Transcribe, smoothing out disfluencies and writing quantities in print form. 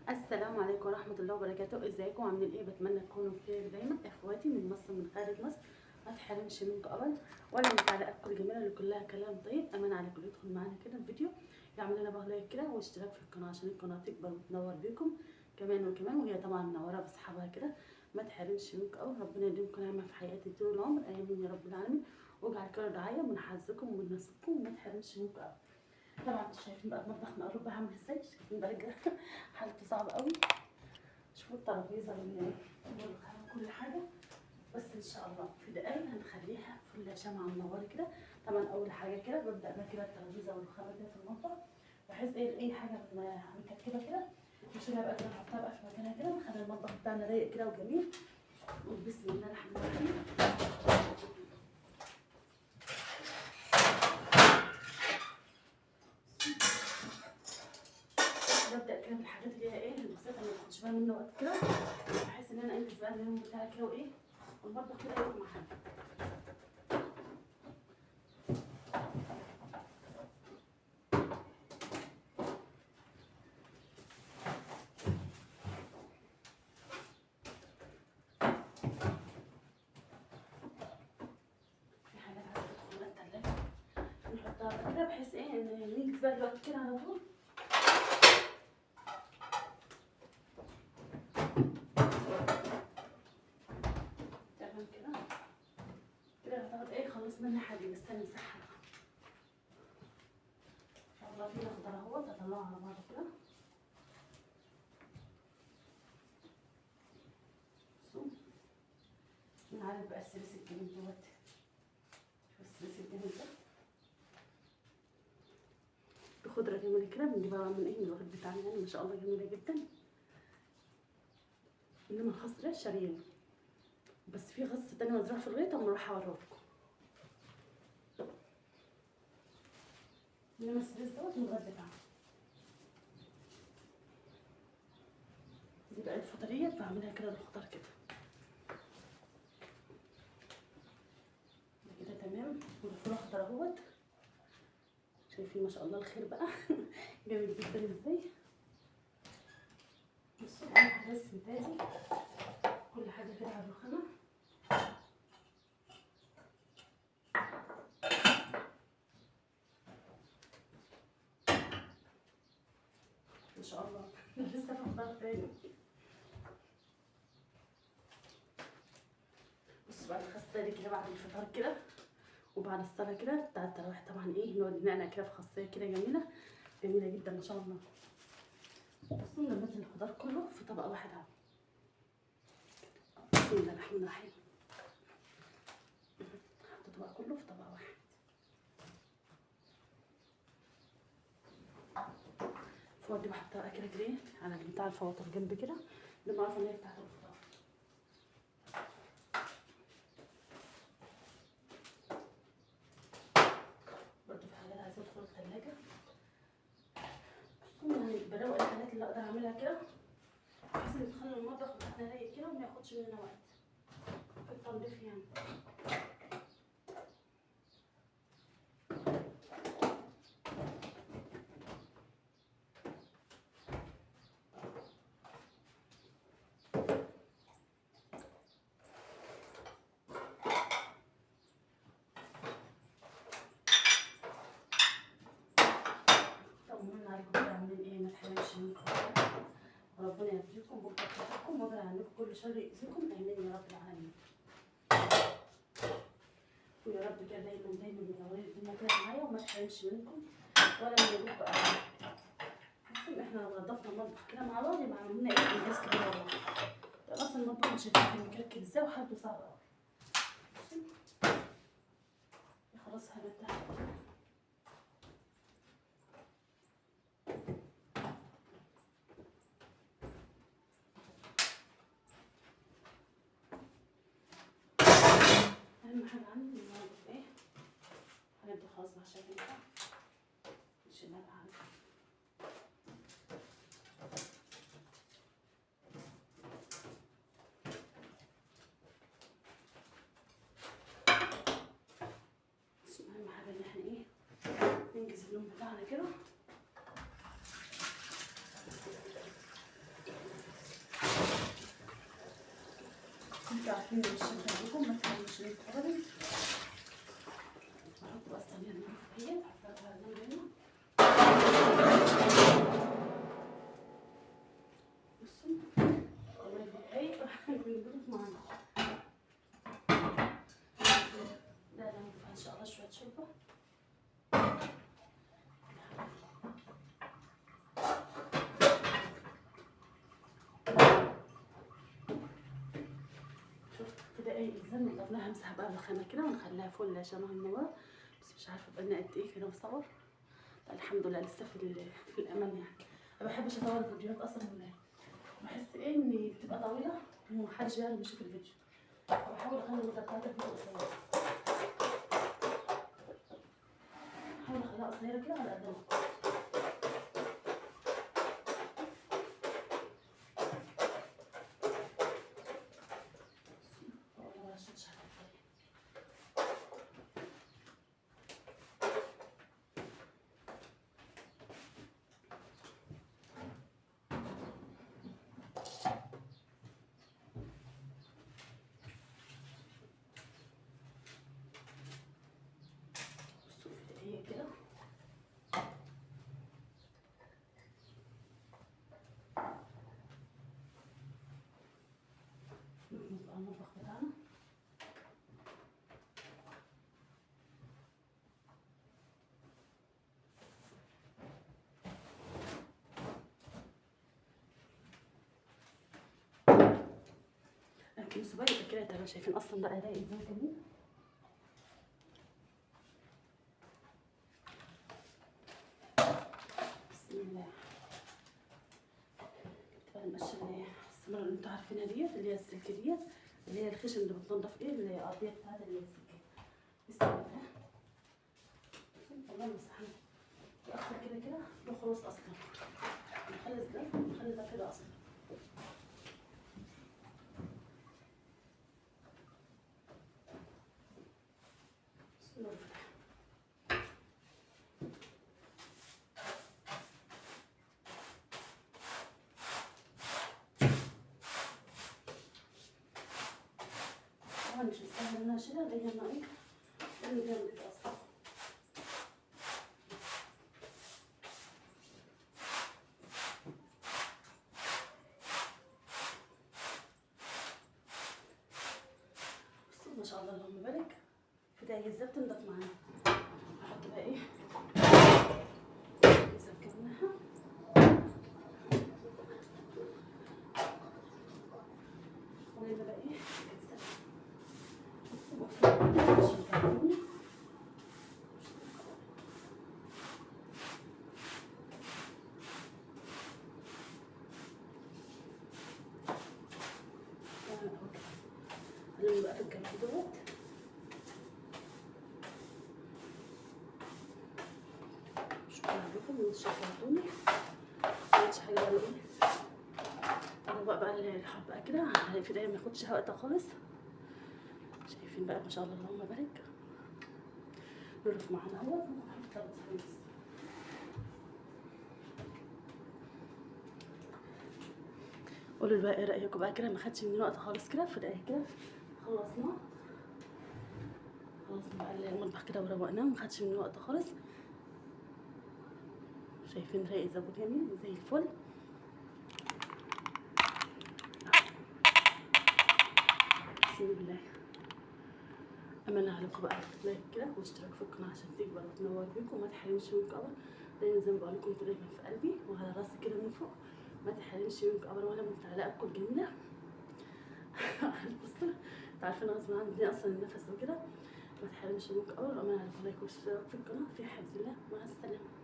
السلام عليكم ورحمة الله وبركاته. ازيكم عاملين ايه؟ بتمنى تكونوا بخير دايما. اخواتي من مصر من خارج مصر، ما تحرمش منكم ابدا ولا من تعليقاتكم الجميلة اللي كلها كلام طيب. امان عليكم يدخل معانا كده الفيديو، يعمل لنا بقى like كده واشتراك في القناة عشان القناة تكبر وتنور بيكم كمان وكمان، وهي طبعا منورة باصحابها كده. ما تحرمش منكم ابدا، ربنا يديمكم نعمه في حياتي طول العمر، امين يا رب العالمين، واجعل كل رعاية من حظكم ومن نصيبكم وما تحرمش منكم ابدا. طبعا انتوا شايفين بقى المطبخ مقروب بقى عامل ازاي، شايفين بقى حالته صعبة قوي. شوفوا الترابيزة والرخام كل حاجة، بس ان شاء الله في دقايق هنخليها فل شمعة منورة كده. طبعا اول حاجة كده ببدا بقى كده الترابيزة والرخامه كده في المطبخ، بحيث ايه اي حاجة مكركبه كده نشيلها بقى كده نحطها بقى في مكانها كده، ونخلي المطبخ بتاعنا رايق كده وجميل. وبسم الله الرحمن الرحيم. ببدا كده بالحاجات اللي هي ايه البسيطة اللي ما باخدش بقى منه وقت كده، بحيث ان انا انجز بقى اليوم بتاعي كده وايه والمطبخ كده يقف محل. في حاجات عايزه تدخل التلاجة نحطها بقى كده، بحيث ايه ان ننجز بقى الوقت كده على طول. تمام كده كده يعتبر ايه خلصنا الناحية دي، بس نمسحها بقى ان شاء الله. في اخضر اهوت هطلعه على بعض كده. بصوا مين عارف بقى السريس الجميل دوت، شوف السريس الجميل ده بخضره جميلة كده، بنجيبها من ايه من الغيط بتاعنا يعني، ما شاء الله جميلة جدا. انما الخس ده شاريينه، بس في خس تاني مزروع في الغيط اما اروح اوريهولكم. انما السريس دوت من الغيط بتاعنا. دي بقى الفطرية بعملها كده بالخضار كده كده تمام. والفول اخضر اهوت، شايفين ما شاء الله الخير بقى جميل جدا ازاي. بصوا انا بس ممتازة كل حاجة كده على الرخامه. ان شاء الله لسه في خضار تاني. بصوا بقى الخاصية دي كده بعد الفطار كده وبعد الصلاة كده بتاع التراويح، طبعا ايه نقعد ننقنق كده في خاصية كده جميلة جميلة جدا ما شاء الله. بصوا نرمي الخضار كله في طبق واحد اهو. بسم الله الرحمن الرحيم. حطيته بقى كله في طبق واحد. الفوط دي بحطها بقى كده كده على بتاع الفواطر جنب كده، لما اعرف ان هي بتاعت الخضار. برضه في حاجات عايزه ادخل الثلاجة. بصوا يعني بروق الحاجات اللي اقدر اعملها كده، بحيث ان تخلي المطبخ بتاعنا رايق كده وما ياخدش مننا وقت في التنظيف يعني. طمنونا عليكم كده عاملين ايه، ما تحرمش منكم، وربنا يهديكم ويبارك ويبعد عنكم كل شر يؤذيكم، امين يا رب العالمين. ويا رب كده دايما دايما منورين الدنيا كده معايا وما تحرمش منكم ولا من وجودكم ابدا. حاسه ان احنا لو نضفنا المطبخ كده مع بعض يبقى عملنا ايه انجاز كبير والله. ده اصلا المطبخ مش شايفين كان مكركب ازاي وحالته صعبة قوي. خلاص هبتها. اهم حاجة عندي ان انا ايه الحاجات دي خلاص مش هتنفع، نشيلها بقى عندي. بس اهم حاجة ان احنا ايه ننجز اليوم بتاعنا كده. انتوا عارفين مش هنخليكم ما تحرموش منكم ابدا. نحط بقى الصينية المنفوخه اهي، نحطها على جنب هنا. بصوا والله دقايق بنضرب معانا. لا لا ان شاء الله شوية شوربة. ازاي نضفناها، همسح بقى الرخامه كده ونخليها فل عشان منورة، بس مش عارفه بقالنا قد ايه كده بصور. الحمد لله لسه في الامان يعني. ما بحبش اطول الفيديوهات اصلا، بحس ايه ان بتبقى طويلة ومحدش بيعرف يشوف الفيديو، بحاول اخلي المدة بتاعت الفيديو قصيرة، بحاول اخليها قصيرة كده على قد ما اقدر. كده نكمل بقى المطبخ بتاعنا. لكن صباعي كده تمام، شايفين اصلا بقى رايق ازاي كمان. بسم الله. بقى السمرة اللي انتوا عارفينها ديت، اللي هي السلك ديت، اللي هي الخشن اللي بتنضف ايه الارضية بتاعت السلك. بسم الله. والله مسحنا اصلا كده كده ده خلاص اصلا، نخلص ده نخلي ده كده اصلا. بسم الله. مش مستاهل ان انا اشيلها، لان انا ايه لان ده نضيف اصلا. بصوا ما شاء الله اللهم بارك، في دقايق ازاي بتنضف معانا. احط بقى ايه نسكر منها. ونبدا بقى ايه بقى في الجنب دوت. شكرا لكم ان شجعتوني، ما حاجة ولا ايه. اروق بقى الحبة كده في دقايق، ما ياخدش وقت خالص. شايفين بقى ما شاء الله اللهم بارك، نرف معانا اهوت ونحط بس. قولوا لي بقى ايه رايكم بقى كده، ما خدش مني وقت خالص كده في دقايق كده خلصنا بقى المطبخ كده وروقناه، ما خدش مني وقت خالص. شايفين رايق زبون جميل زي الفل. بسم الله. امانه عليكم بقى like كده واشتراك في القناة عشان تكبر وتنور بيكم، وما تحرمش منكم ابدا. دايما زي ما بقول لكم انتوا دايما في قلبي وعلى راسي كده من فوق، ما تحرمش منكم ابدا ولا من تعليقاتكم الجميلة. بصوا انتوا عارفين غصب عني اصلا النفس وكده. ما تحرمش منكم ابدا، وامانه عليكم like واشتراك في القناة. في حفظ الله، مع السلامة.